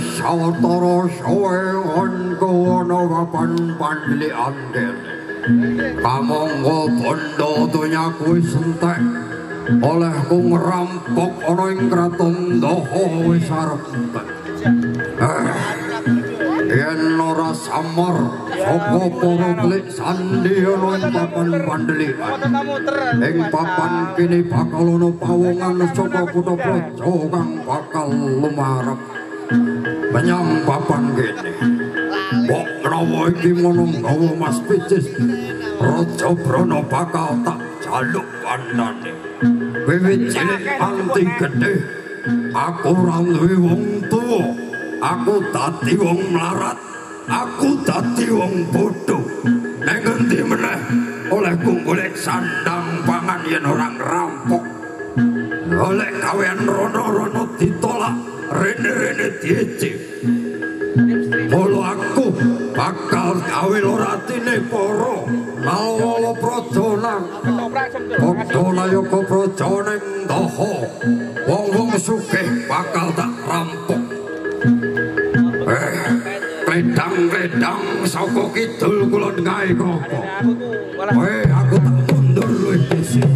Wis sawetara suwe nggonku ana papan pandhelikan kene. Kamangka bondo donyaku wis entek, olehku ngrampok ana ing kraton Daha wis arep entek. Yen ora samar saka para klik sandi ana ing papan pandhelikan. Ing papan kene bakal ana pawongan saka kutha praja kang bakal lumarep menyang papan kene. Mbok menawa iki ngono nggawa Mas Picis, Raja Brana bakal tak jaluk kandhane. Wiwit cilik nganti gedhe aku ora duwe wong tuwa. Aku dadi wong mlarat, aku dadi wong bodho. Neng endi meneh olehku golek sandang pangan yen ora ngrampok. Golek gawean rono-rono ditolak, rene-rene diece. Mula aku bakal gawe lara atine para nalawala praja nang padha nayaka praja ning Daha. Wong-wong sugih bakal tak rampok. Kledang-kledang saka kidul kulon kae kok. Aku tak mundur luwih dhisik.